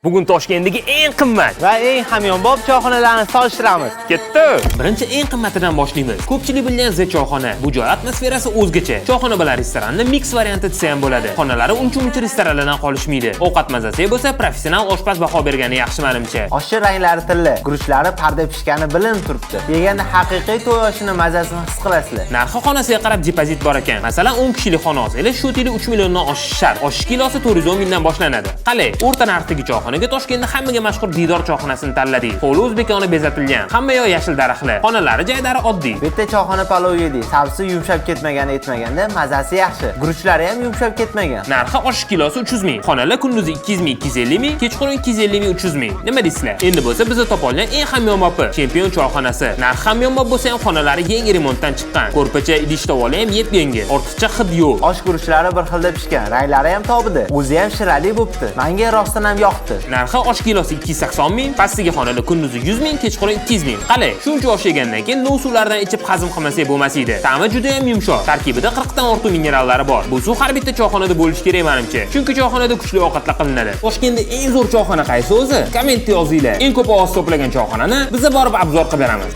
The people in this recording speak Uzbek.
Bugun Toshkentdagi eng qimmat va eng hamyonbop choyxonalarni solishtiramiz. Ketdi. Birinchi eng qimmatidan boshlaymiz. Ko'pchilik bilgan The choyxona. Bu joy atmosferasi o'zgacha. Choyxona bilan restoranni mix varianti desa ham bo'ladi. Xonalari uncha-muncha restoranlardan qolishmaydi. Ovqat mazasi bo'lsa, professional oshpaz baho bergani yaxshi menimcha. Oshi ranglari tilla, guruchlari parda pishgani bilinib turibdi. Yeganda haqiqiy to'y oshini mazasini his qilasizlar. Narxi xonasiga qarab depozit bor ekan. Masalan, 10 kishilik xona olsangiz, shu tili 3 milliondan oshishi shart. Osh kilosi 410 mingdan boshlanadi. Qalay, o'rta narxdagi choyxonaga Toshkentda hammaga mashhur Diydor choyxonasini tanladik. Hovli o'zbekona bezatilgan. Hamma yoq yashil daraxtlar. Xonalari jaydari oddiy. Bu yerda choyxona palov yedik. Sabzi yumshab ketmagani aytmaganda, mazasi yaxshi. Guruchlari ham yumshab ketmagan. Narxi osh kilosi 300 ming. Xonalar kunduzi 200 ming, 250 ming, kechqurun 250 ming, 300 ming. Nima deysizlar? Endi bo'lsa biza topolgan eng hamyonbopi Chempion choyxonasi. Narxi hamyonbop bo'lsa ham, xonalari yangi remontdan chiqqan. Ko'rpacha, idish tovoni ham yep-yangi. Ortiqcha hid yo'q. Osh guruchlari bir xilda pishgan, ranglari ham tobida. O'zi ham shirali bo'pti. Menga rostdan ham yoqdi. Narxi osh kilosi 280 ming, pastdagi xonalar kunduzi 100 ming, kechqurun 200 ming. Qalay, shuncha osh yegandan keyin nov suvlardan ichib hazm qilmasak bo'lmas edi. Ta'mi juda ham yumshoq. Tarkibida 40 dan ortiq minerallari bor. Bu suv har bitta choyxonada bo'lishi kerak menimcha. Chunki choyxonada kuchli ovqatlar qilinadi. Toshkentda eng zo'r choyxona qaysi o'zi? Kommentda yozinglar. Eng ko'p ovoz to'plagan choyxonani biza borib обзор qilib beramiz.